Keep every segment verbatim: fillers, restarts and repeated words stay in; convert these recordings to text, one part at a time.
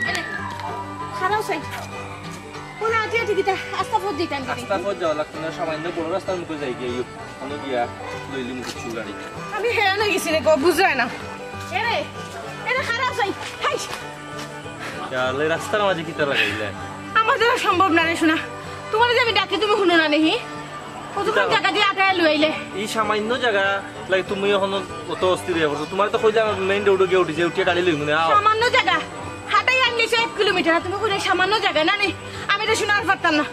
এরে, খাড়াও চাই। কোন আটি আটি কিতা? আস্তা পথ দিতাম কি আস্তা দেখি? পথ যাওয়া লাগতো না, সামান্য বড় রাস্তার মুখে যাই গিয়া, ইয়ো, অনো গিয়া লইলি মুখে চুল গাড়ি। আমি হেরান অই গেছি রে গো, বুঝরায় না। এরে, এরে খাড়াও চাই। হাই! ইয়াল্লা, এই রাস্তার মাঝে কিতা লাগাইলে? আমার দ্বারা সম্ভব না রে সোনা। তুমারে যে আমি ডাকি তুমি হুনো না নেহি? কতক্ষণ কিতা? জাগা দিয়া আটায় লইলে। এই সামান্য জাগা, like, তুমি অখন অত অস্থির অইয়া পড়ছো। তুমারে তো কইলাম মেইন রোডো গিয়া উঠি যে উঠিয়া গাড়ি লইমু নে, আও। সামান্য জাগা। হাটাই আনলিছো এক কিলোমিটার, তুমি কইলে সামান্য জাগা না নি? আমি তো সোনা আর পারতাম না।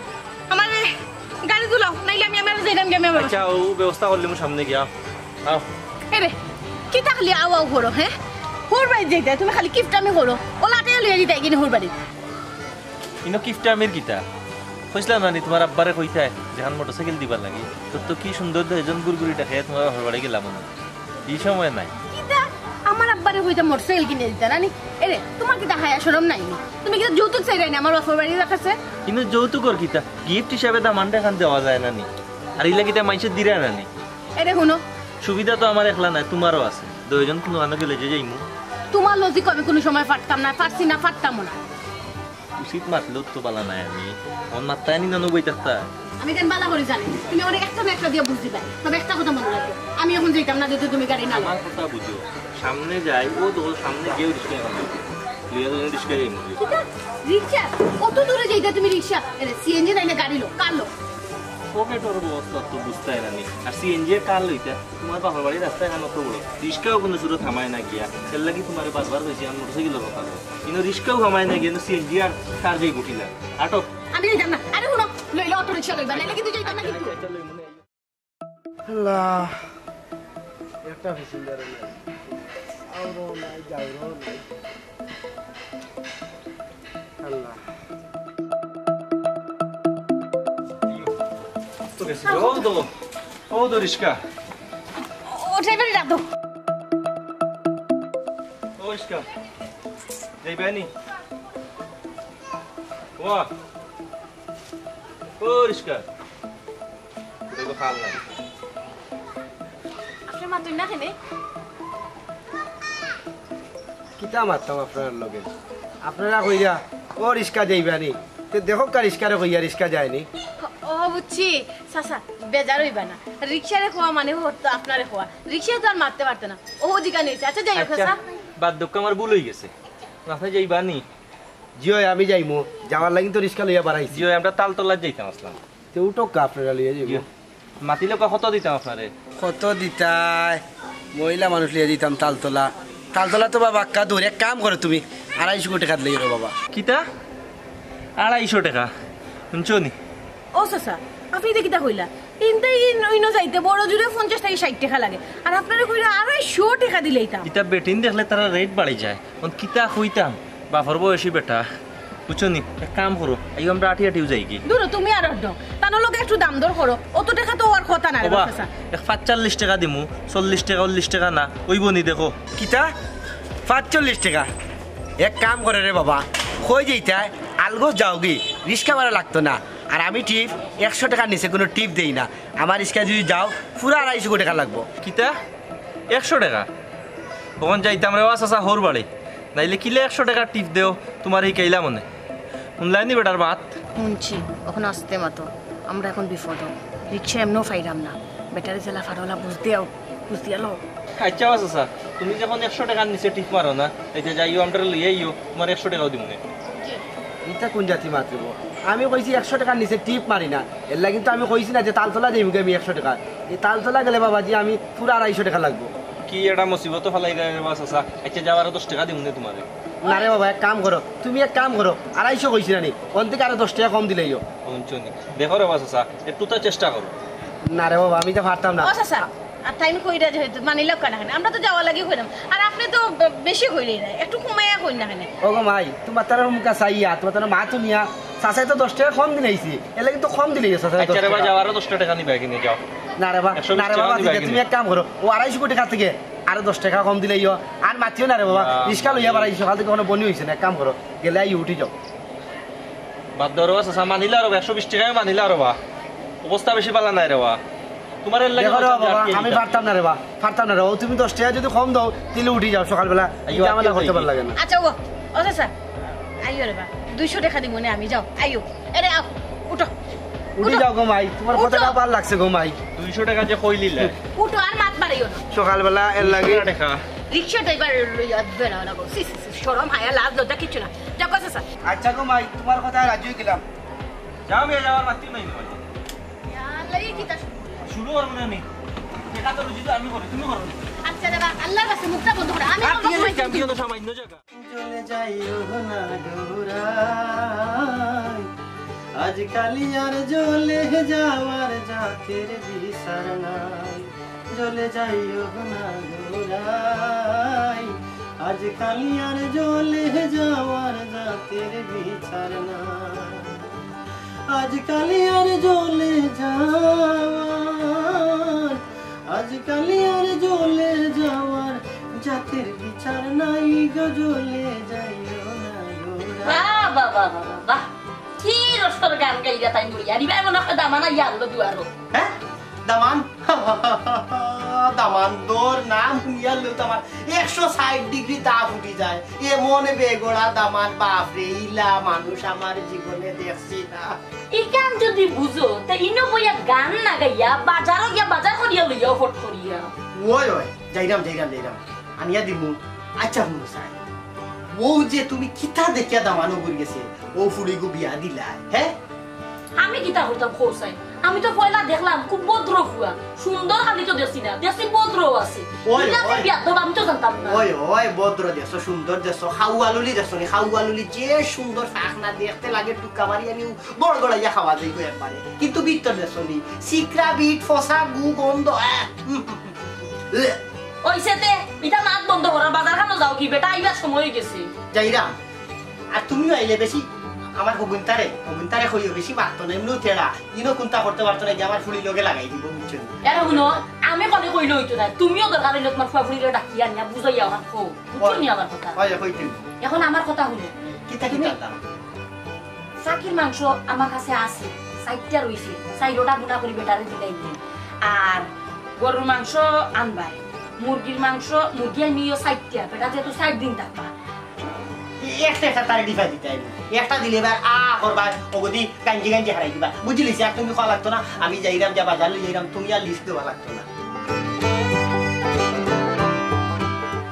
আমারে গাড়ি তুলাও, নাইলে আমি, আমি আর যাইতাম গিয়া, আমি আমার আচ্ছা, অউ ব্যবস্থা করলিমু সামনে গিয়া। আও। এরে, কিতা খালি আও আও করো, হে? হউর বাড়িত যাইতায়, তুমি খালি কিপটামি করো। অলা আটাইয়া লইয়া যাইতায় গি নি হউর বাড়িত? ইনো কিপটামির কিতা? কইছলাম না নি তুমার আব্বারে কইতায় যেখান মোটরসাইকেল দিবার লাগি? তো, তো কি সুন্দর দুইজন গুড়গুড়ি দেখাইয়া তুমার বাপর বাড়ি গেলাম অনে। ই সময় নাই। কিতা? আমার আব্বারে কইতা মোটরসাইকেল কিনিয়া দিতা না নি? এরে, তুমার কিতা হায়া শরম নাই নি? তুমি কিতা যৌতুক চাইরায় নি আমার বাপর বাড়ির কাছে? ইনো যৌতুকর কিতা? গিফট হিসাবে দামান্দ এখান দেওয়া যায় না নি? আর ইলা কিতা মাইনষে দিরা না নি? এরে হুনো। সুবিধা তো আমার একলা নায়, তুমারও আছে। দুইজন কুনু আনো গেলে যে যাইমু। তুমার লজিক আমি কুনু সময় পারতাম না, পারছি না, পারতামও না। উচিত মাতলেও তো বালা নায় আমি। অখন মাততায় নি নন বই থাকতা। আমি কেন বালা করি জানি? তুমি অনেক একটা না একটা দিয়া বুঝ দিবায়। তবে একটা কথা মনো রাখো, আমি অখন যাইতাম না যদি তুমি গাড়ি না লও। আমার কথা বুঝো। সামনে যাই, ও তো সামনে গিয়া রিক্সা এখন। লইয়া তুমি রিক্সা যাইমু। কিতা? রিক্সা? অত দূরে যাইতায় তুমি রিক্সা? এরে, সিএনজি নাইলে গাড়ি লও, কার লও। পকেটর অবস্থা তো বুঝতায় না নি। আর সিএনজি কার লইতা? তুমার বাপর বাড়ির রাস্তা এখান অত বড়। রিক্সাও কুনু সুরত হামায় না গিয়া। এরলাগি তুমারে বারবার কইছি, আমি মোটরসাইকেলর কথা কই। ইনো রিক্সাও হামায় না গিয়া, ইনো সিএনজি আর কার যাই উঠিলা। আটক। আমি যাইতাম না। আরে হুনো, লইলে অটো রিক্সা লইবা, নাইলে কিন্তু যাইতাম না কিন্তু। আল্লাহ, একটা প্যাসেঞ্জারও নাই। আওরও নাই, যাওরও নাই। আল্লাহ। তো গেছে, ও তো, ও তো রিক্সা। ও ড্রাইভার, রাখো। ও রিক্সা, যাইবায় নি? ওয়া। ও রিক্সা। দেখো, খাল নাই। আপনি মাতুন না কেনে? কিতা মাততাম আপনারার লগে? আপনারা কইরা, "ও রিক্সা যাইবা নি?" তে দেখউক্কা রিক্সারে কইয়া রিক্সা যায় নি। ও বুঝছি, চাচা, বেজার অইবা না। রিক্সারে কওয়া মানে অইতো আপনারে কওয়া। রিক্সায় তো আর মাততে পারতো না। ও জিগা নিছে। আচ্ছা, যাই হোক, আচ্ছা, চাচা। বাদ দেউক্কা, আমার ভুল অই গেছে। আপনি যাইবা নি? জি অয়, আমি যাইমু। যাওয়ার লাগি তো রিক্সা লইয়া বারাইছি। জি অয়, আমরা তালতলাত যাইতাম আছলাম। তে উঠউক্কা, আপনারা লইয়া যাইমু। জি। মাতিলে কত দিতাম আপনারে? কত দিতায়? মহিলা মানুষ লইয়া যাইতাম তালতলা। তালতলা তো বাবা বাক্কা দূর। এক কাম করো তুমি, আড়াইশো টেকাত লইয়া যাও বাবা। কিতা? আড়াইশো টেকা? হুনছো নি? ও চাচা, আপনি ইতা কিতা কইলা? ইনতে ইন-, ইনো যাইতে বড় জোরে পঞ্চাশ থাকি ষাইট টেকা লাগে। আর আপনারে কইরা আড়াইশো টেকা দিলাইতাম। ইতা বেটিন দেখলে তারা রেট বাড়ি যায়। অখন কিতা কইতাম? বাপর বয়সী বেটা। বুঝছো নি? এক কাম করো, আইও আমরা আটি আটিউ যাইগি। দুরো, তুমি আর অড্ডো। তান লগে একটু দাম দর করো। অত টেকা তো অওয়ার কথা না রে ওবা, বাবা চাচা। এক পাঁচচল্লিশ টেকা দিমু, চল্লিশ টেকা, চল্লিশ টেকা না, অইবো নি দেখো। কিতা? পাঁচচল্লিশ টেকা? এক কাম করো রে বাবা, কই যাইতায়, আলগো যাওগি, রিক্সা ভাড়া লাগতো না। আর আমি টিপ, একশো টেকার নিচে কুনু টিপ দেই না। আমার রিক্সায় যদি যাও, পুরা আড়াইশো টেকা লাগবো। কিতা? একশো টেকা? অখন যাইতাম রে ওবা চাচা হউর বাড়ি। নাইলে কিলা একশো টেকার টিপ দেও, তুমারে হিকাইলাম অনে। হুনলায় নি বেটার মাত? হুনছি, অখন আস্তে মাতো। আমরা অখন বিপদো। রিক্সা এমনেও পাইরাম না। বেটারে যেলা পারো অলা বুঝ দিয়াও, বুঝ দিয়া লও। আচ্ছা বা চাচা, তুমি যখন একশো টেকার নিচে টিপ মারো না, এই যে যাইও, আমরারে লইয়া আইও, তুমারে একশো টেকাও দিমু নে। ইটা কুন জাতি মাত রে বা? আমি কইছি একশো টেকার নিচে টিপ মারি না, এরলাগি তো আমি কইছি না যে তালতলা যাইমু গি আমি একশো টেকা। এই তালতলা গেলে বাবাজি আমি পুরা আড়াইশো টেকা লাগবো। কি এটা মুসিবত ফালাই দেয় রে বা চাচা? আচ্ছা যাও, আরো দশ টেকা দিমু নে তুমারে। না রে বাবা, এক কাম করো, তুমি এক কাম করো, আড়াইশো কইছি না নি, অন থাকি আরো দশ টেকা কম দিলাইও। হুনছো নি? দেখো রে বা চাচা, একটু তো চেষ্টা করো। না রে বাবা, আমি তো পারতাম না। ও চাচা, আর তাইন কইরা যেহেতু মানি লউক্কা না কেনে, আমরা তো যাওয়ার লাগি কইরাম। আর আপনে তো বে-, বেশি কইরা না, একটু কমাইয়া কইন না কেনে। ও গো মাই, তুমার তারার মুখা চাইয়া, তুমার তারার মাত হুনিয়া, চাচায় তো দশ টেকা কম দিলাইছি, এরলাগি তো কম দিলাইও চাচায় আচ্ছা দশ রে বা, টেকা। যাও, আরো দশ টেকা নিবা কিনে যাও। না রে বা, একশো বিশ না রে টেকা বাবা, নিবা বাদ দে, কিনে। তুমি এক কাম করো, ও আড়াইশো কোটি টাকা থাকি আরো দশ টেকা কম দিলাইও, আর মাতিও না রে বাবা, ইয়া রিক্সা লইয়া বাড়াইছো, সকাল থাকি কুনু বনি অইছে না, এক কাম করো, গেলে আই উঠি যাও। বাদ দেও রে বা, চাচা, মানিলা রে বা, একশো বিশ টেকায় মানিলা রে বা। অবস্থা বেশি ভালা নায় রে বা। তুমার এরলাগি দেখো রে বা, বাবা, আমি পারতাম না রে বা, পারতাম না রে বা। ও তুমি দশ টেকা যদি কম দেও, তাইলে উঠি যাও সকালবেলা, এই আইও, ঝামেলা আইও, করতে আইও। ভালা লাগে না। আচ্ছা, ও, ও চাচা, আইও রে বা, দুইশো টেকা দিমু নে আমি, যাও, আইও। এরে, আও, উঠো। উঠি উঠো। যাও গো মাই, তুমার উঠো। কথাটা ভালা লাগছে গো মাই। দুইশো টেকা যে কইলিলে। উঠো, আর মাত বাড়াইও না। সকালবেলা এরলাগি। দুইশো টেকা। রিক্সা ড্রাইভার লইয়া বেড়াও না গো। ছি, ছি, ছি, শরম, হায়া, লাজ, লজ্জা কিচ্ছু না। যাও গো চাচা। আচ্ছা গো মাই, তুমার কথায় রাজি অই গেলাম। যাও মিয়া, যাও, আর মাতিও না। ইয়া আল্লাহ, ই কিতা শুরু করলাম? শুরু করবো না নি। টেকা তো রুজি তো আমি করি, তুমি করো না। আচ্ছা দাদা, আল্লাহর কাছে মুখটা বন্ধ করো। আমি আর আমার দিয়ে কাছে যাইতাম, কি হতো সামান্য জায়গা। জ্বলে যাইও না ডোরায়, আজকাল আর জ্বলে যাওয়ার জাতের বিচার নাই। জ্বলে যাইও না ডোরায়, আজকাল আর জ্বলে যাওয়ার জাতের বিচার নাই। আজকাল আর জ্বলে যাওয়ার, আজকাল আর জ্বলে যাওয়ার জাতের বিচার নাই গো, জ্বলে যাইও না গো। বাহ, বাহ, বাহ, বাহ, বাহ, বাহ। কি রসর গান গাইরা তাইন লইয়া। আর ইবায় মনে হয় দামান আইয়া আনলো দুয়ারো। হ্যাঁ? দামান? দামান, তোর নাম হুনিয়ার লগে তো আমার একশো ষাট ডিগ্রি তাপ উঠি যায়। এমন বেগড়া দামান, বাপরে, ইলা মানুষ আমার জীবনে দেখছি না। ইখান যদি বুঝো, তে ইনো বইয়া গান না গাইয়া, বাজারো গিয়া বাজার করিয়া লইয়াও ফট করিয়া। ওই, ওই, যাইরাম, যাইরাম, যাইরাম। আনিয়া দিমু। আচ্ছা, হুনো চাই। ও যে তুমি কিতা দেখিয়া দামানো করি গেছে, ও ফুড়িগু বিয়া দিলা, হ্যাঁ? আমি কিতা করতাম কও চাই? আমি তো পয়লা দেখলাম খুব ভদ্র ফুয়া, সুন্দর খালি তো দেখছি না, দেখছি ভদ্র আছে। ওই, ইটা যে ওই। বিয়াদব আমি তো জানতাম না। ওই, ওই, ভদ্র দেখছো, সুন্দর দেখছো, খাওয়া লুলি দেখছো নি, খাওয়া লুলি যে সুন্দর ফাঁক না দেখতে লাগে, টুকা মারি আমি বড় গড়াইয়া খাওয়া যাইব একবারে। কিন্তু ভিতর দেখছো নি, সিকরা বিট, ফসা, গু, গন্ধ, আহ, উম, উম, উম, উম। ওই সেতে, ইটা মাত বন্ধ করার বাজার খানো যাও কি বেটা, আইবার সময় হয়ে গেছে। যাইরাম। আর তুমিও আইলে বেশি আমার হগুনতারে, হগুনতারে কইও বেশি মারতো না, এমনিও তেড়া। ইনো কুন্তা করতে পারতো না, যে আমার ফুড়ি লগে লাগাই দিব, বুঝছো নি? এরে হুনো, আমি কলে কইলে হইতো না, তুমিও দরকার হইলে তোমার ফুয়া ফুড়িরে ডাকিয়া আনিয়া বুঝাইয়া আমার কও, বুঝছো নি আমার কথা? হয়, কইতে। এখন আমার কথা হুনো। কিতা তুমি কিতা দাম? চাকির মাংস আমার কাছে আছে, চাইরটা রইছে, চাইরোটা গুনা করি বেটারে দিলাই দিন। আর গরুর মাংস আনবায়, মুরগির মাংস, মুরগি আনিও চাইরটা, বেটা যেহেতু চাইর দিন থাকবা। একটা একটা তারে ডিফা দিতে আইবো। একটা দিলে এবার আ করবা, ওগদি গাঞ্জি গাঞ্জি হারাই দিবা। বুঝিলিছি, আর তুমি খাওয়া লাগতো না, আমি যাইরাম, যা বাজার লই যাইরাম, তুমি আর লিস্ট দেওয়া লাগতো না।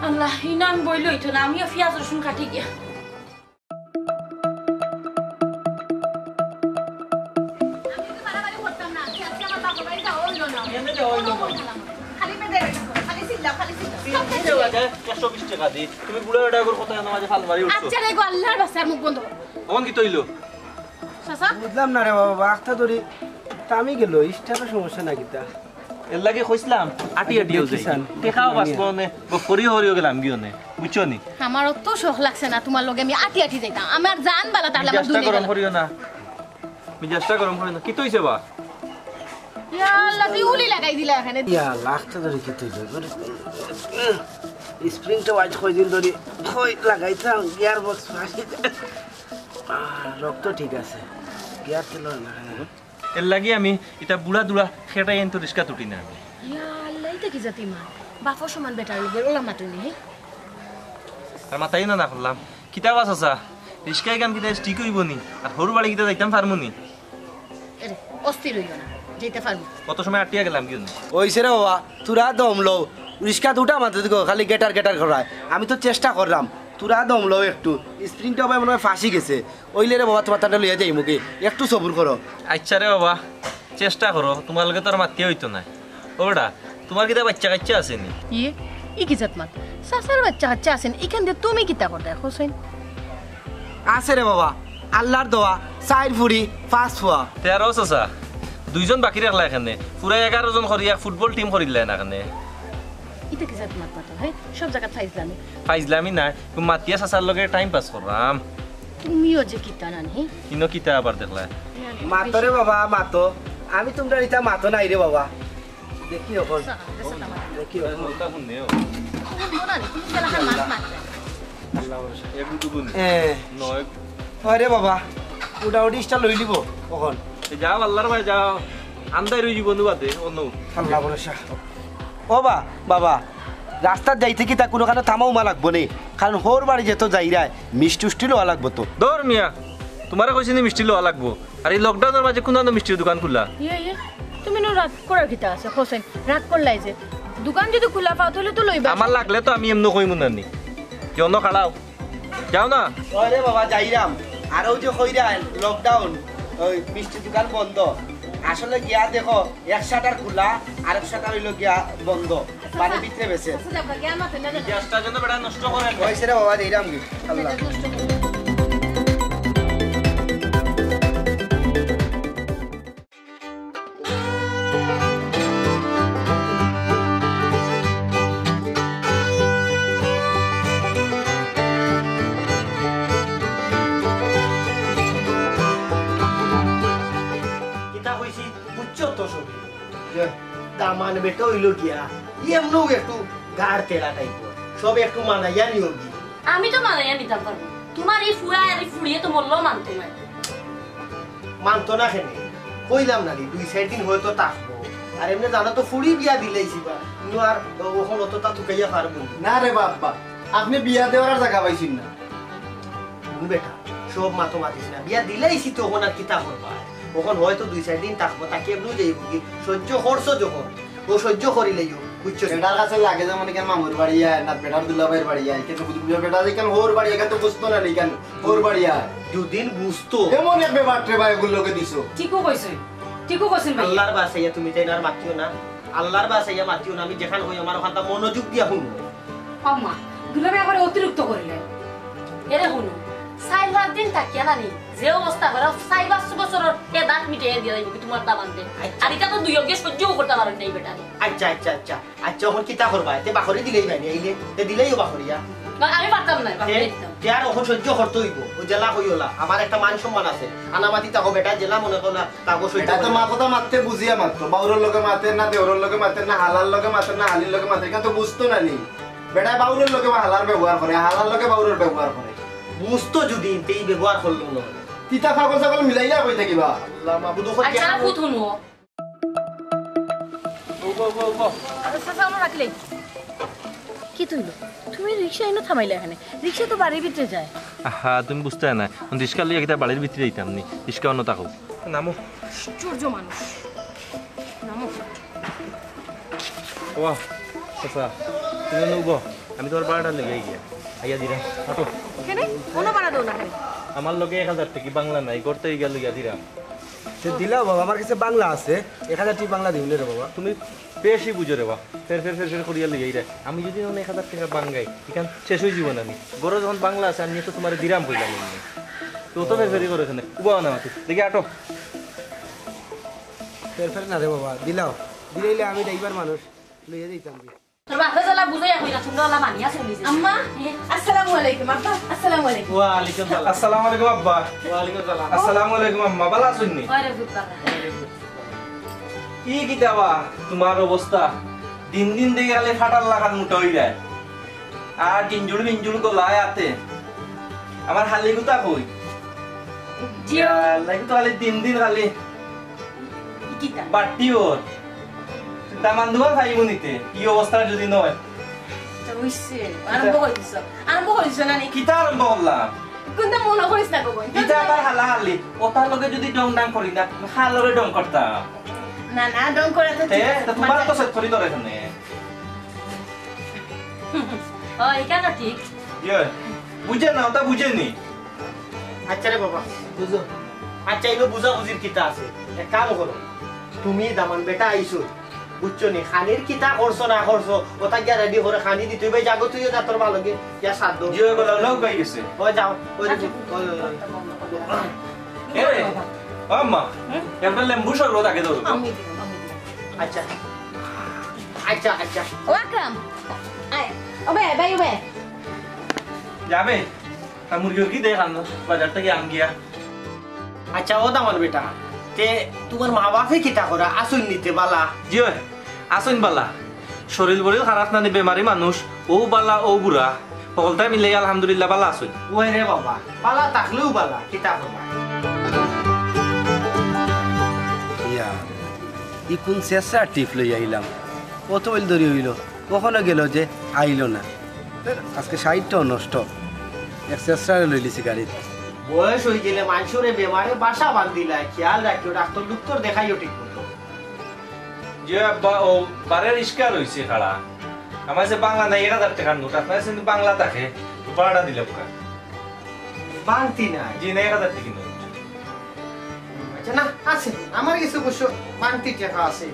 আল্লাহ, ইনান বইল হইতো না, আমিও পিয়াজ রসুন কাটি গিয়া। আমি তো বাড়াবাড়ি করতাম না, আজকে, আজকে আমার বাপের বাড়ি যাওয়া হইলো না। এমনি যাওয়া হইলো না। খালি মেয়েদের, খালি চিল্লাও, খালি চিল্লাও। সব এই যে বাজার একশো বিশ টাকা দি, তুমি বুড়া বেটা করে কথা কেন মাঝে ফাল মারি উঠছো? আচ্ছা রে গো, আল্লাহর বাস্তে আর মুখ বন্ধ করো। অখন কিতা অইলো? চাচা? বুঝলাম না রে বাবা, আখতা ধরি থামি গেল, স্টাফের সমস্যা না কিতা? এর লাগি কইছিলাম, আটি আটিও যাই। কিষান। টেকাও বাঁচবো নে, গফ করিও হরিও গেলাম গিয়ে নে। বুঝছো নি? আমার অত শখ লাগছে না তোমার লগে আমি আটি আটি যাইতাম। আমার জান বালা তাহলে আমার মিজাজটা দুনিয়া গরম বালা। করিও না। মিজাজটা গরম করিও না। কিতা অইছে বা? ইয়া আল্লাহ, তুই উলি লাগাই দিলা এখানে। ইয়া আল্লাহ, আখতা ধরি কিতা অইলো? স্প্রিংটা আইজ কয়দিন ধরি কই লাগাইতাম, গিয়ার বক্স ফাঁসি। আহ, রক্ত ঠিক আছে, গিয়ার তো লয় না। এর লাগি আমি ইতা বুড়া দুড়া খেটাই আনতো রিস্কা তুটি না আমি। ইয়া আল্লাহ, ইতা কি জাতি মা? বাপর সমান বেটার লগে ওলা মাতুনি, হে? আর মাতাই না, না করলাম। কিতা বা চাচা, রিস্কা ইখান কিতা ঠিক অইবো নি? আর হরু বাড়ি কিতা যাইতাম পারমু নি? এরে, অস্থির অইও না, যাইতে পারমু। কত সময় আটিয়া গেলাম কি অনে? অইছে রে বাবা, তোরা দম লও। রিস্কা দুটা মাত্র দেখো, খালি গেটার গেটার করায়। আমি তো চেষ্টা করলাম, তোরা দম লও একটু, স্প্রিংটা ভাই মনে হয় ফাঁসি গেছে। ওইলে রে বাবা, তোমার তাটা লইয়া যাইমুগি, একটু সবুর করো। আচ্ছা রে বাবা, চেষ্টা করো, তোমার লগে তো আর মাতিয়া অইতো নায়। ও বেটা, তোমার কিতা বাচ্চা কাচ্চা আছে নি? ইয়ে, ই কি জাত মাত? চাচার বাচ্চা কাচ্চা আছে নি? ইখান দিয়া তুমি কিতা করতায়, হোসেন? আছে রে বাবা, আল্লার দোয়া, চাইর ফুড়ি, পাঁচ ফুয়া। তে আর ও চাচা, দুইজন বাকি রাখলা এখানে, পুরা এগারো জন করি এক ফুটবল টিম করিলায় না এখানে। ইতা কি জাত মাত মাতো, হে? সব জাগাত ফাইজলামি। ফাইজলামি নায়, তুমি মাতিয়া চাচার লগে টাইম পাস কররাম। তুমিও যে কিতা নানি, হে? ইনো কিতা আবার দেখলা? মাতো রে বাবা, মাতো। আমি তোমরা ইতা মাতো নাই রে বাবা। দেখি অখন। দেখি অখন। এ। নয়। হয় রে বাবা, উডাউডি ইস্টা লই লিব অখন। এ যাও, আল্লার ভাই যাও। আন্দাই রই জীবন বাদে, অন্য। আল্লা ভরসা। ও বা, বাবা, রাস্তাত যাইতে কিতা কুনুখানো থামা উমা লাগবো নি? কারণ হউর বাড়ি যেতো যাইরায়, মিষ্টি উষ্টি লওয়া লাগবো তো। ধর মিয়া, তোমারে কইছি নি মিষ্টি লওয়া লাগবো? আর ই লকডাউনর মাঝে কুনানো মিষ্টির দোকান খুলা? ইয়ে, ইয়ে, তুমি নু রাগ করার কিতা আছে, হোসেন? রাগ করলাই যে। দোকান যদি খুলা পাও, তাইলে তো লইবা। আমার লাগলে তো আমি এমনে কইমু না নি। যে অন্য খাড়াও। যাও না। ওরে বাবা, যাইরাম। আর ওই যে কইরা লকডাউন, ওই মিষ্টি দোকান বন্ধ। আসলে গিয়া দেখো, এক শাটার খুলা, আরেক শাটার অইলো গিয়া বন্ধ। মানে ভিতরে বেচে। আচ্ছা, যাও, গিয়া মাতে না, না, না। গ্যাসটা যেন বেটা নষ্ট করে না। ওই সেরে বাবা, যাইরাম কি? আল্লাহ। নষ্ট করে। কিতা কইছি, বুঝছো তো সবে? যে দামান বেটা অইলো গিয়া, এমনেও একটু গাড় তেরা টাইপর, সবে একটু মানাইয়া নিও গি। আমি তো মানাইয়া নিতাম পারমু। তোমার ই ফুয়া আর ই ফুড়িয়ে তো মরলেও মানতো নায়। মানতো না কেনে? কইলাম না নি, দুই চাইর দিন হয়তো থাকবো। আর এমনে জানো তো ফুড়ি বিয়া দিলাইছি বা, কিন্তু আর অখন অতটা তুকাইয়া পারবো না। না রে বাবা, আপনে বিয়া দেওয়ার আর জাগা পাইছইন না। হুন বেটা, সব মাতো মাতিস না। বিয়া দিলাইছি তো, অখন আর কিতা করবা? অখন হয়তো দুই চাইর দিন থাকবো, থাকি এমনেও যাইবো গি। সহ্য করছো যখন, ও সহ্য করিলাইও, বুঝছো? বেটার কাছে লাগে যেমন ইখান মামুর বাড়ি আয়, না বেটার দুলাভাইর বাড়ি আয়, কিন্তু বুঝ-, বুঝ-, বেটা ইখান হউর বাড়ি, ইখান তো বুঝতো না, ইখান হউর বাড়ি আয়। দুদিন বুঝতো। এমন এক ব্যাপার রে ভাই, ওগুর লগে দিছো। ঠিকও কইছইন, ঠিকও কইছইন ভাই। আল্লার বাসাইয়া তুমি তাইন আর মাতিও না, আল্লার বাসাইয়া মাতিও না, আমি যেখান কই আমার ওখানটা মনোযোগ দিয়া হুনো। আম্মা, দুলাভাই আবার অতিরিক্ত করিলে। এরে হুনো, চাইর পাঁচ দিন থাকিয়া নানি, যে অবস্থা করে, চাইর পাঁচ বছরর এ দাগ মিটাইয়া দিয়া যাইবো কি তোমার দামান্দে? আচ্ছা। আর ইটা তো দুইওগে সহ্যও করতা পারইন না ই বেটারে। আচ্ছা, আচ্ছা, আচ্ছা। আচ্ছা, অখন কিতা করবা? এতে বাখরি দিলেই বাইরে আইলে, তে দিলেইও বাখরিয়া। না, আমি পারতাম না, বাখরি তে, দিতাম। তে আর অখন সহ্য করতে অইবো। ও জেলা কইওলা, আমার একটা মান সম্মান আছে। আনামাতি তাকো বেটা জেলা মনে করো না, তাকো সহ্য এটা তো করে। মা কথা মাততে বুঝিয়া মাততো। বাউরর লগে মাতের না, দেওরর লগে মাতের না, হালার লগে মাতের না, হালির লগে মাতের। ইখান তো বুঝতো না নি। বেটা বাউরর লগে হালার ব্যবহার করে, হালার লগে বাউরর ব্যবহার করে। বুঝতো যদি, তে ই ব্যবহার করলো না। তিতা পাগল ছাগল মিলাইয়া কই থাকিবা? আল্লাহ মাবুদ, ও আচ্ছা, কিয়া? ফুত হুনো। ও গো, গো, গো। চাচা, আমরা রাখলে। কি তুইলো? তুমি রিক্সা এনে থামাইলে এখানে? রিক্সা তো বাড়ির ভিতরে যায়। আহা, তুমি বুঝতে না। রিক্সা লইয়া কিতা বাড়ির ভিতরে যাইতাম নি? রিক্সা অন্য থাকো। নামো। আশ্চর্য মানুষ। নামো। ওয়া, চাচা, তুমি এনে উবো। আমি তোমার ভাড়াটা লইয়া গিয়া। আইয়া দিরাম। হাঁটো। এখানে? কোনো ভাড়া দেও না এখানে। আমার লগে এক হাজার টেকি বাংলা নাই, ঘর থাকি গিয়া লইয়া দিরাম। তে দিলাও বাবা, আমার কাছে বাংলা আছে, এক হাজার টেকি বাংলা দিও রে বাবা। তুমি বেশি বুঝো রে বাবা, ফের ফের ফের ফের করিয়া লইয়াই রে। আমি যদি অনে এক হাজার টেকা বাঙ্গাই, ইখান শেষ অই যিবো না নি। ঘরো যখন বাংলা আছে, আমি তো তোমারে দিরাম কইলাম এমনে। তো অত ফের ফেরি করো এখানে, উবাও না মাতি। দেখি আটো। ফের ফের না রে বাবা, দিলাও। দিলাইলে আমি ড্রাইভার মানুষ, লইয়া যাইতাম কি। তোর বাপে জ্বালা বুঝাইয়া কইরা, তোমরা ওলা মানিয়া চলি যাও। আম্মা, এ? আসসালামু আলাইকুম, আব্বা, আসসালামু আলাইকুম। ওয়ালাইকুম সালাম। আসসালামু আলাইকুম, আব্বা। ওয়ালাইকুম সালাম। আসসালামু আলাইকুম, আম্মা। ভালা আছইন নি? ওয়ালাইকুম সালাম। ই কিতা বা, তোমার অবস্থা? দিন দিন দেখি খালি ফাটার লাখান মোটা অই যায়। আর গিঞ্জুড় মিঞ্জুড় গলায় আতে। আমার হালি গুতা কই? জিও। আল্লাহ, তো খালি দিন দিন খালি কিতা? বাট্টি ওর। দামান দুয়ার খাইব নিতে। কি অবস্থা যদি নয়? তো হইছে। আরম্ভ করে দিছ। আরম্ভ করে দিছ না নি? কিতা আরম্ভ করলাম? কোনটা মনে করিস না গো বোন? কিতা আবার হালাহালি? ওটার লগে যদি ডং ডাং করি না, হালরে ডং করতাম। না, না, ডং করা তো তে, ঠিক আছে। তো তোমার তো সেট করি ধরে এখানে। অয়, ইখান ঠিক। ইয়ে, বুঝে না, ওটা বুঝে নি। আচ্ছা রে বাবা, বুঝো। আচ্ছা, ইনো বুঝাবুঝির কিতা আছে? এক কাম করো, তুমি দামান বেটা আইছো, বুঝছো নি? খানির কিতা করছো না করছো, ওটা গিয়া রেডি করে খানি দিতে হইবে। যাগো, তুইও যা, তোর ভালো গিয়া, ইয়া সাধ্য। জি, ওই বলো, লোক পাই গেছে। ওই যাও, ওই দেখো, ওই, ওই, ওই। এ, ও আম্মা, হুম? একটা লেম্বু শরবত আগে দাও। আমি দিলাম, আমি দিলাম। আচ্ছা, আচ্ছা, আচ্ছা। ও আকরাম, আয়, ও বে, বে, ও বে। যাবে? আর মুরগি উরগি দেখ আনো, বাজার থাকি আন গিয়া। আচ্ছা, ও দামান বেটা, তে তুমার মা বাপে কিতা করা? আছইন নি তে বালা? জি অয়, আছইন বালা। শরীল বরিল খারাপ নানি, বেমারি মানুষ, অউ বালা, অউ বুড়া। হকলতায় মিলে আলহামদুলিল্লাহ বালা আছইন। ওই রে বাবা, বালা থাকলেউ বালা, কিতা করবা? ইয়া, ই কুন শেষরা টিপ লই আইলাম? কত অইল দেরি অইল, কখনো গেল যে আইল না। আজকে ষাইটটাও নষ্ট, এক শেষরারে লইলিছি গাড়িত। বয়স অই গেলে মানষরে বেমারে বাসা বান্ধিলায়, খেয়াল রাখিও, ডাক্তর ডুক্তর দেখাইও ঠিক মতো। জি আব্বা, ও বারে রিস্কা রইছে খাড়া। আমার যে বাংলা নাই, এক হাজার টেকার নোট, আপনার কাছে কিন্তু বাংলা থাকে, ভাড়াটা দিলে বুকা। বাংতি নাই। জি না, এক হাজার টেকার নোট। আচ্ছা, না, আছে, আমার কাছে অবশ্য বাংতি টেকা আছে।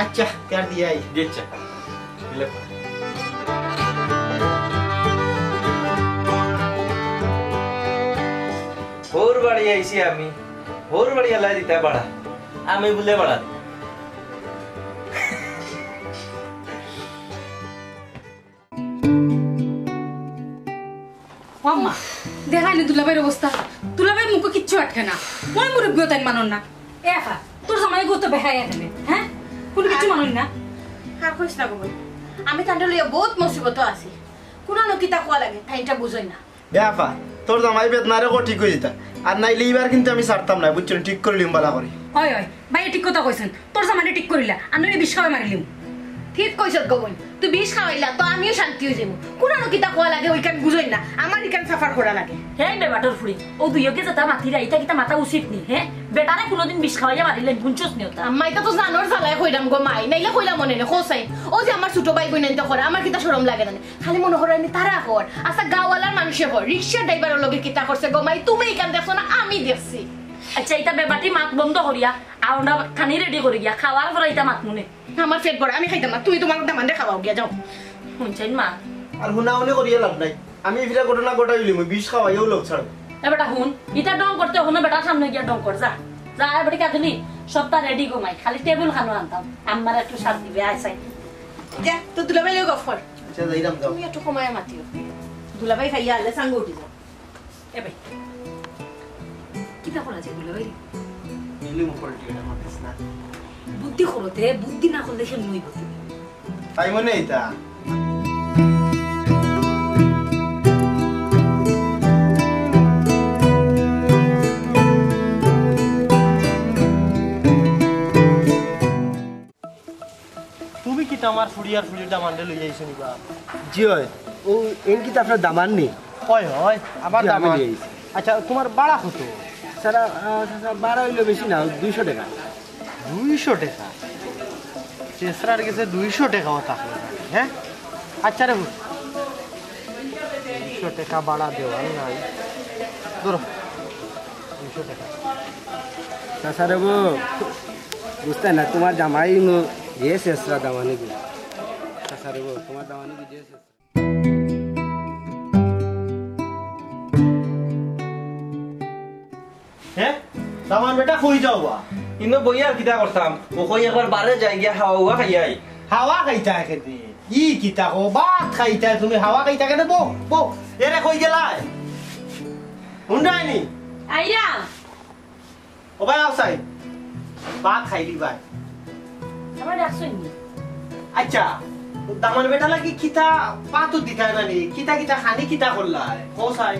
আচ্ছা, তে আর দিয়াই। জি আচ্ছা। দিলে। হউর বাড়ি আইছি আমি, হউর বাড়ি আল্লায় দিতা ভাড়া, আমি বুলে ভাড়া দিই। ও আম্মা, দেখাইলে দুলাভাইর অবস্থা, দুলাভাইর মুখো কিচ্ছু আটকে না, মনে মুরব্বি তাইন মানইন না। এ আফা, তোর জামাই গো তো বেহায়া দিলে, হ্যাঁ? কুনু কিচ্ছু মানইন না। আর কইস না গো বইন, আমি তানরে লইয়া বউত মুসিবতো আছি, কুনানো কিতা কওয়া লাগে তাইন ইটা বুঝইন না। এ আফা, তোর জামাই বেদনারে কো ঠিক অই যিতা, আর নাইলে ইবার কিন্তু আমি ছাড়তাম না, বুঝছো নি? ঠিক করিলিমু বালা করি। অয়, অয়, ভাইয়ে ঠিক কথা কইছইন, তোর জামাইরে ঠিক করিলা, আর নাইলে বিষ খাওয়াই মারিলিমু। ঠিক কইছস গো বইন, তুই বিষ খাওয়াইলা তো আমিও শান্তি অই যাইমু। কুনানো কিতা কওয়া লাগে অইখান বুঝইন না, আমার ইখান suffer করা লাগে। হে বেবাটর ফুড়ি, অউ দুইওকে যেতা মাতিরা, ইতা কিতা মাতা উচিত নি, হে? বেটারে কুনুদিন বিষ খাওয়াইয়া মারিলে হুনছস নি ওতা? আম্মা, ইতা তো জানর জ্বালায় কইরাম গো মাই, নাইলে কইলাম অনে নে, কও চাইন। অউ যে আমার ছুটো ভাই বইনাইন্তে করে, আমার কিতা শরম লাগে না নি? খালি মনো করো এমনে তারা কর, আচ্ছা গাঁওয়ালার মানষে কর, রিক্সার ড্রাইভারর লগে কিতা করছে গো মাই, তুমি ইখান দেখছো না, আমি দেখছি। আচ্ছা, ইতা বেবাটি মাত বন্ধ করিয়া, আউন্ডা খানি রেডি করি গিয়া, খাওয়ার পরে ইতা মাতমু নে। আমার পেট ভরা, আমি খাইতাম না, তুমি তুমার দামানরে খাওয়াও গিয়া, যাও। হুনছইন মা? আর হুনাহুনি করিয়া লাভ নাই, আমি ইফিরা ঘটনা ঘটাইলিমু, বিষ খাওয়াইয়াউ লোক ছাড়বো। এ বেটা হুন, ইতা ঢং করতে কুনু বেটার সামনে গিয়া ঢং কর, যা। যা, এবারে কাজলি, সবতা রেডি গো মাই, খালি টেবিল খানো আনতাম, আম্মারে একটু সাথ দিবে, আয় চাই। যা, তো দুলাভাই লগে গফ কর। আচ্ছা, যাইরাম, যাও। তুমি একটু কমাইয়া মাতিও। দুলাভাই খাইয়া আলে সাঙ্গ উঠি যাও। এ ভাই, কিতা করা যায় দুলাভাই? দিলি মুখ করে টিকে মাতিস না। বুদ্ধি করো তে, বুদ্ধি না করলে সে নই বুদ্ধি। তাই মনে ইতা? তুমি কিতা আমার ফুড়ি আর ফুড়ির দামানরে লইয়া আইছো নি বা? জি অয়, অউ এন কিতা আপনার দামান নি? অয়, অয়, আমার জি, আমি দামান। লইয়া আইছি। আচ্ছা, তুমার ভাড়া কত? স্যার, আহ, স্যার, ভাড়া অইলো বেশি না, দুইশো টেকা। দুইশো টেকা? চেসরার গেছে দুইশো টেকাও থাকলো না, হ্যাঁ? আচ্ছা রে, দুইশো টেকা ভাড়া দেওয়ার নাই। ধরো, দুইশো টেকা। চাচা রে বো, বুঝতে না, তোমার জামাই নু যে শেষরা দামানি গো। চাচা রে বো, তোমার দামানি গো যে শেষরা। হে? দামান বেটা, কই যাও বা? ইনো বইয়া আর কিতা করতাম? ও কই একবার বারে যাই গিয়া হাওয়া উয়া খাইয়াই। হাওয়া খাইতা কেনে? ই কিতা কও? ভাত খাইতা তুমি, হাওয়া খাইতা কেনে? বউ, বউ, এরে কই গেলায়? হুনরায়নি? আইরাম। ও ভাই, আও চাই। ভাত খাইলি ভাই। আমার ডাকছইন নি? আচ্ছা, দামান বেটা লাগি কিতা পাতর দিতায় না নি? কিতা কিতা খানি কিতা করলায়? কও চাই।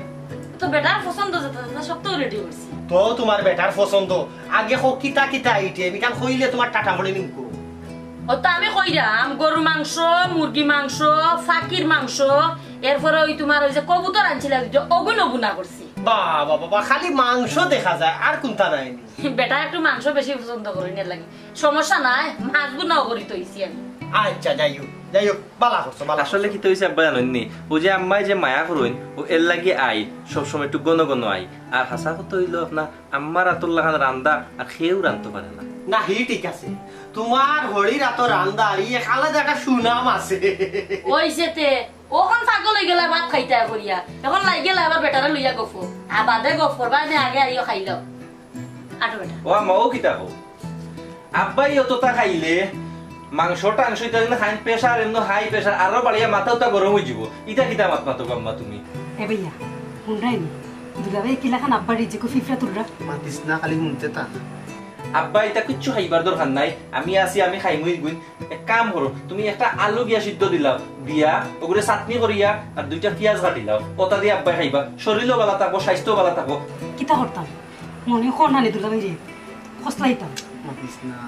তো বেটার পছন্দ যেতা যেতা সব তো রেডি করছি। তো তোমার বেটার পছন্দ। আগে কও কিতা কিতা আইটেম, ইখান কইলে তোমার টাটা পড়ে নিমকো। ও তো আমি কইরাম, গরু মাংস, মুরগি মাংস, ফাকির মাংস, এরপরে ওই তোমার ওই যে কবুতর আনছিলা, ওই যে ওগুন ওগুনা করছি। বাবা, বাবা, খালি মাংস দেখা যায়, আর কুনতা নাই নি? বেটা একটু মাংস বেশি পছন্দ করে, এর লাগি। সমস্যা নাই, মাছ গুনাও করি তইছি আমি। আচ্ছা, যাই হোক, যাই হোক, বালা করছো, বালা। আসলে কিতা অইছে আব্বা জানইন নি, অউ যে আম্মায় যে মায়া করইন, অউ এরলাগি আই, সবসময় একটু ঘন ঘন আই। আর হাছা কথা অইলো, আপনার আম্মার আতর লাখান রান্দা আর কেউ রানতো পারে না। না, হি ঠিক আছে, তুমার হরির আতর রান্দা, ই এক আলাদা একটা সুনাম আছে। অইছে তে, অখন পাগল অইগেলা ভাত খাইতা করিয়া, অখন লাগিগেলা আবার বেটারে লইয়া গফ। আর বাদে গফ করবা নে, আগে আইও খাইলাও। আটো বেটা। ও আম্মা, ও কিতা কও? আব্বায় অততা খাইলে, মাংস টাংস ইতা যদি খাইন, pressure, এমনে high pressure, আরো বাড়িয়া মাথা উতা গরম অইযিবো। ইতা কিতা মাত মাতো গো আম্মা তুমি? এ ভাইয়া, হুনরায়নি? দুলাভাই কিলাখান আব্বার রিজিকো ফিফড়া তুলরা। মাতিস না, খালি হুনতে তা। আব্বা, ইতা কিচ্ছু খাইবার দরকার নাই, আমি আছি, আমি খাইমুই গুইন। এক কাম করো, তুমি একটা আলু গিয়া সিদ্ধ দিলাও, দিয়া অগুরে চাটনি করিয়া আর দুইটা পিয়াজ কাটিলাও, অতা দি আব্বায় খাইবা, শরীরও বালা থাকবো, স্বাস্থ্যও বালা থাকবো। কিতা করতাম? মনে অয় কোন হানি দুলাভাইরে ফসলাইতাম। মাতিস না।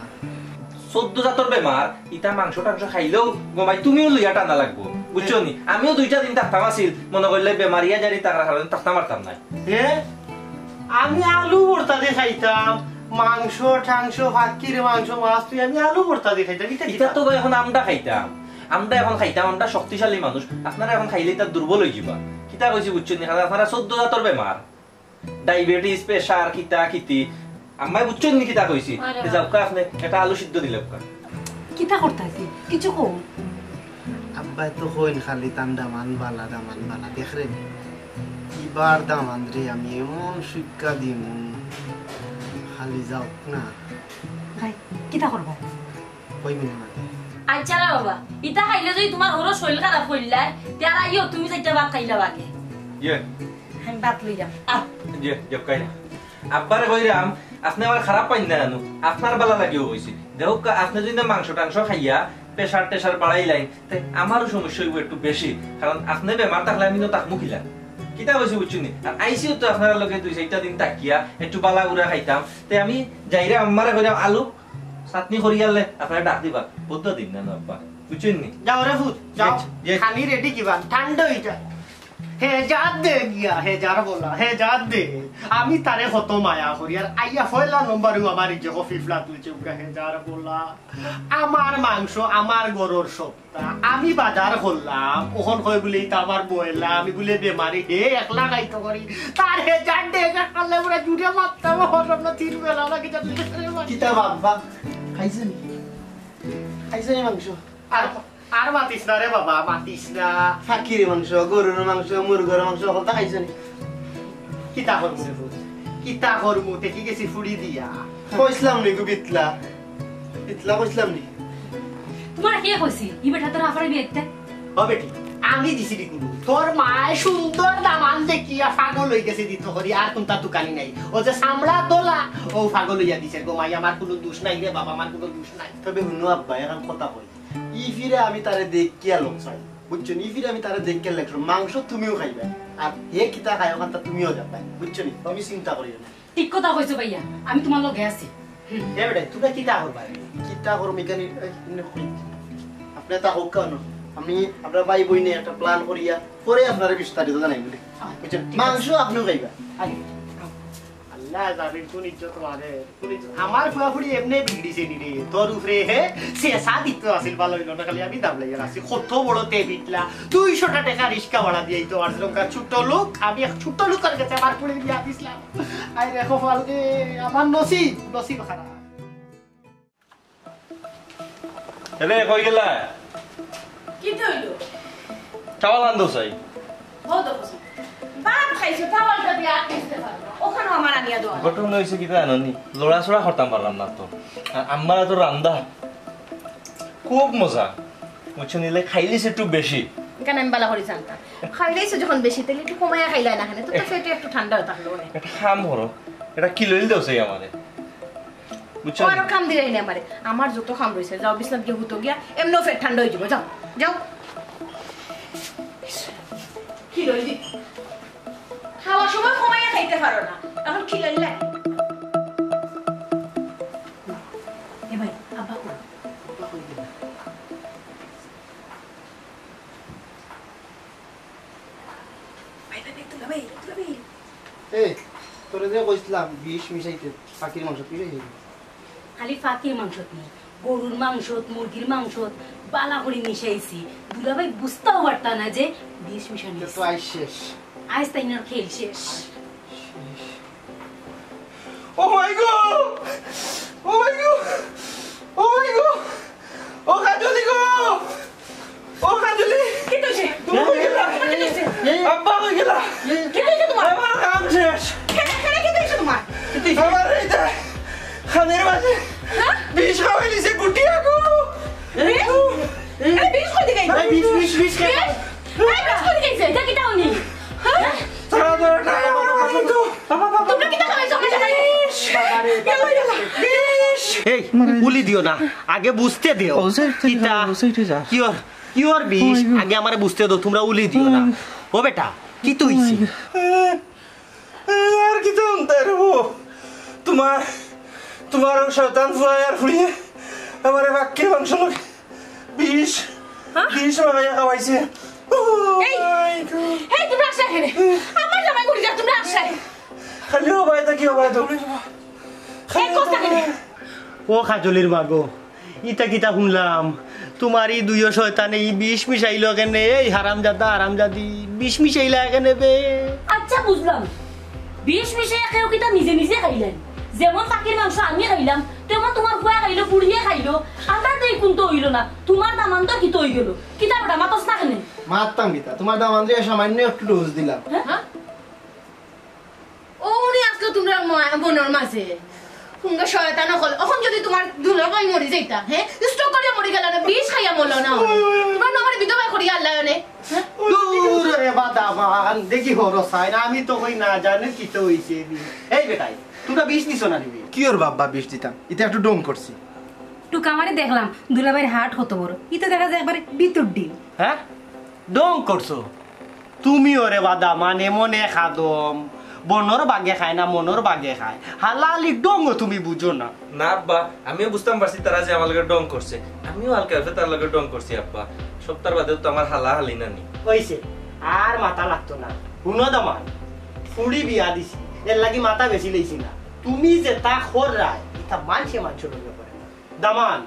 চৌদ্দ জাতর বেমার, ইতা মাংস টাংস খাইলেও গমাই তুমিও লইয়া টানা লাগবো, বুঝছো নি? আমিও দুইটা দিন থাকতাম আছিল, মনো করলে বেমারিয়া জারি থাকার কারণে থাকতাম পারতাম নায়। হে? আমি আলু ভর্তা দি খাইতাম, মাংস টাংস, ফাকির মাংস, মাছ, তুই আমি আলু ভর্তা দি খাইতাম, ইতা ইতা কিতা? তো ভাই অখন আমরা খাইতাম, আমরা অখন খাইতাম, আমরা শক্তিশালী মানুষ, আপনারা অখন খাইলে ইতা দুর্বল অইযিবা। কিতা কইছি বুঝছো নি? কারণ আপনারা চৌদ্দ জাতর বেমার। Diabetes, pressure, কিতা কিতি। আম্মায় বুঝছইন নি কিতা কইছি? আরে এ যাউক্কা আপনে একটা আলু সিদ্ধ দিলাউক্কা। কিতা করতাছি? কিছু কও। আব্বায় তো কইন খালি তান দামান বালা, দামান বালা। দেখরে, ইবার দামানরে আমি এমন শিক্ষা দিমু, খালি যাউক না। ভাই, কিতা করবা? কই মিনিট মাঝে। আচ্ছা রে বাবা, ইতা খাইলে যদি তুমার হরো শরীর খারাপ করিলায়, তে আর আইও তুমি চাইরটা ভাত খাইলাও আগে। ইয়ে। আমি ভাত লইলাম। আহ। ইয়ে, ইয়ে, খাই না। আব্বারে কইরাম, আপনে আমার খারাপ পাইন না জানো? আপনার বালা লাগিও কইছি। দেখউক্কা, আপনে যদি না মাংস টাংস খাইয়া pressure টেশার বাড়াইলাইন, তে আমারও সমস্যা অইবো একটু বেশি। কারণ আপনে বেমার থাকলে আমি তো থাকমু কিলা। কিতা কইছি বুঝছইন নি? আর আইছিও তো আপনার লগে দুই চাইরটা দিন থাকিয়া, একটু বালা গুড়া খাইতাম। তে আমি যাইরাম আম্মারে কইরাম আলু চাটনি করিয়ালে আপনারে ডাক দিবা। বউত দিন না, না আব্বা। বুঝছইন নি? যাও রে পুত, যাও। ইয়ে, ইয়ে। খানি রেডি কিবা, ঠান্ডা অইযায়। হেজার দে গিয়া, হেজার বলা, হেজার দে। আমি তারে কত মায়া করি, আর আইয়া পয়লা নম্বরও আমার ইজ্জত কফি ফ্ল্যাট তুলছে, উগা হেজার বলা। আমার মাংস, আমার গরুর সব। তা আমি বাজার করলাম, অখন কয় বুলে, "ইতা আমার বয়লা, আমি বুলে বেমারি, হে একলা খাইতো করি।" তার হেজার ডেগা খালে পুরা জুড়ে মারতাম, হরম না তিন বেলা লাগে যাতে রে মা। কিতা বাবা, খাইছইন? খাইছইন মাংস? আর, আর মাতিস না রে বাবা, মাতিস না। ফাকির মাংস, গরুর মাংস, মুরগর মাংস, হকলতা খাইছইন? কিতা করমু রে পুত? কিতা করমু? তে কি গেছি ফুড়ি দিয়া? কইছলাম নি গো বিটলা? বিটলা কইছলাম নি? তুমারে কে কইছে? ই বেটা তোর আফারে বিয়া দিতে? ও বেটি, আমি দিছি রে কুনু। তোর মায় সুন্দর দামান দেখিয়া পাগল অইগেছে দিতো করি, আর কুনতা দোকানি নাই। ও যে চামড়া দলা, ও পাগল অইয়া দিছে। গো মাই, আমার কুনু দুষ নাই রে বাবা, আমার কুনু দুষ নাই। তবে হুনো আব্বা, এখান কথা কই। ই ফিরে আমি তারে দেখিয়া লগ চাই। বুঝছো নি? ই ফিরে আমি তারে দেখিয়া লগ চাই। মাংস তুমিও খাইবা। আর হে কিতা খায়, অখানতা তুমিও দেখবায়। বুঝছো নি? তুমি চিন্তা করিও না। ঠিক কথা কইছো ভাইয়া, আমি তুমার লগে আছি। হুম। এ বেটা, তুমরা কিতা করবা? কিতা করমু ইখান, এই, ইনে কই? আপনে তা কউক্কা না। আমি, আমরা ভাই বইনে একটা plan করিয়া, পরে আপনারে বিস্তারিত জানাইমু। আচ্ছা, বুঝছেন? ঠিক আছে। মাংস আপনেও খাইবা। আগে, আগে। আল্লাহ জানে কুন ইজ্জত মারে, কুন ইজ্জত। আমার ফুয়া ফুড়ি এমনে বিগড়িছে নি রে। তোর উপরে হে, সে সাদিত তো আছিল, ভালা অইলো না, খালি আমি দাবলাইয়া আছি। কত বড় তে বিটলা, দুইশোটা টেকা রিক্সা ভাড়া দিয়া আইতো পারছিলাম, কারণ ছোট লোক, আমি এক ছোট লোকর গেছে আমার ফুড়ির বিয়া দিছিলাম। আয় রে কপাল রে, আমার নসিব, নসিব খারাপ। এরে, কই গেলা? কিতা অইলো? চাউল আনতো চাই। ও দেখো, ভাত খাইছো, চাউলটা দিয়া আর কিনতে পারবো না। অখানও আমার আনিয়া দেওয়া। ঘটনা অইছে কিতা জানো নি? লড়াচড়া করতাম পারলাম না তো। আর আম্মার তো রান্দা খুব মজা। বুঝছো নি, খাইলিছে একটু বেশি। ইখান আমি ভালা করি জানতাম। খাইলিছে যখন বেশি, তাইলে একটু কমাইয়া খাইলায় না কেনে? তো, তো পেটে একটু ঠান্ডা অইয়া থাকলো। একটা কাম করো, একটা কিলোইল দেও চাই আমারে। বুঝছো নি? আরো কাম দিলায় না আমারে। আমার যত কাম রইছে, যাও বিছনাত গিয়া হুতো গিয়া, এমনেও পেট ঠান্ডা অইযিবো। যাও, যাও। কিলোইল দি। খাওয়ার সময় কমাইয়া খাইতে পারো না, অখন কিলোইল লাগে। এ ভাই, আব্বা কই? আব্বা কই গেলা? ভাই, ভাই, ভাই, দুলাভাই, দুলাভাই। এই, তোরে যে কইছলাম বিষ মিশাইতে, ফাকির মাংসত মিশাইছে। খালি ফাকির মাংসত নি, গরুর মাংসত, মুরগির মাংসত বালা করি মিশাইছি। দুলাভাই বুঝতাও পারতা না যে বিষ মিশানি। তো আইস শেষ। আইস তাইনর খেল শেষ। ও মাই গো, ও মাই গো, ও মাই গো, ও কাজলি গো, ও কাজলি। কি হইছে? তুমি কই গেলা? আব্বা কই গেলা? কি হইছে তোমার? আমার কাম শেষ। কেন, কেন কি হইছে তোমার? আমার এই যে খানির মাঝে হ্যাঁ? বিষ খাওয়াই দিছে গুটিয়া গো। বিষ? আরে বিষ কই থেকে আইছে? এই বিষ, বিষ, বিষ খেয়ে বিষ? এই বিষ কই থেকে আইছে? এটা কিতা হুনি? হ্যাঁ? তারা ধরে না, আমার কাছে তো। তোমরা কিতা খাইছো আমার সাথে? গেলা, গেলা। বিষ। এই, উলি দিও না, আগে বুঝতে দিও। ও, সেই, সেই, কিতা? ও, সেই, সেই, যা। কিওর, কিওর বিষ? আগে আমারে বুঝতে দাও, তোমরা উলি দিও না। ও বেটা, কিতা অইছে? আর কিতা হুনতায় রে বো? তোমার, তোমার ও শয়তান ফুয়ায় আর ফুড়িয়ে আমারে পাখির মাংস লগে বিষ, হ্যাঁ? বিষ মাখাইয়া খাওয়াইছে। ও এই, মাই গড। এই, তোমরা আসো এখানে। আমার জামাই গুলি যা, তোমরা আসো। খালি ও ভাই, তা কি ও ভাই, তো এই কথা কেন? ও কাজলির মা গো, ইতা কিতা হুনলাম? তোমার ই দুইও শয়তানে ই বিষ মিশাইলো কেনে? এই হারামজাদা, হারামজাদি, বিষ মিশাইলা কেনে বে? আচ্ছা, বুঝলাম। বিষ মিশাইয়া কেউ কিতা নিজে নিজে খাইলেন? যেমন পাখির মাংস আমি খাইলাম, তেমন তোমার ফুয়া খাইলো, ফুড়িয়ে খাইলো। আমার তো এই কুন্তা অইলো না, তোমার দামান্দর কিতা অই গেলো? কিতা বেটা, মাতস না কেনে? মারতাম কিতা? তোমার দামান্দরে সামান্য একটু ডোজ দিলাম। হ্যাঁ? ও উনি আসলো তোমরা মা-, মনর মাঝে। হুঙ্গা শয়তান অকল। অখন যদি তোমার দুলাভাই মরি যাইতা, হ্যাঁ? স্ট্রোক করিয়া মরি গেলা না, বিষ খাইয়া মরলো না। তোমার নামে বিধবা করিয়া আল্লাহ নে। হ্যাঁ? দূর রে বাদামান, দেখি হরো সাইন, আমি তো কই না জানি কিতা অইছে। এই বেটাই, তোমরা বিষ দিছো না নিবি? কি ওর বাবা বিষ দিতাম, ইতে একটু ডং করছি। টুকা মারি দেখলাম, দুলাভাইর হার্ট কত বড়। ই তো দেখা যায় একবারে ভিতর ডিম। হ্যাঁ, ডং করছো তুমি? ওরে বাদামান, এমন এক আদম, বনর বাগে খায় না, মনর বাগে খায়। হালালি ডং তুমি বুঝো না। না আব্বা, আমিও বুঝতাম পারছি তারা যে আমার লগে ডং করছে, আমিও হালকা হালকা তার লগে ডং করছি আব্বা। সপ্তাহ বাদেও তো আমার হালা হালি নানি। অইছে, আর মাথা লাগতো না। হুনো দামান, ফুড়ি বিয়া দিছি, এর লাগি মাথা বেশি লইছি না। তুমি যেতা কররায়, ইতা মানষে মানষর লগে করে না। দামান,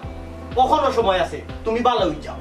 অখনো সময় আছে, তুমি ভালা অই যাও।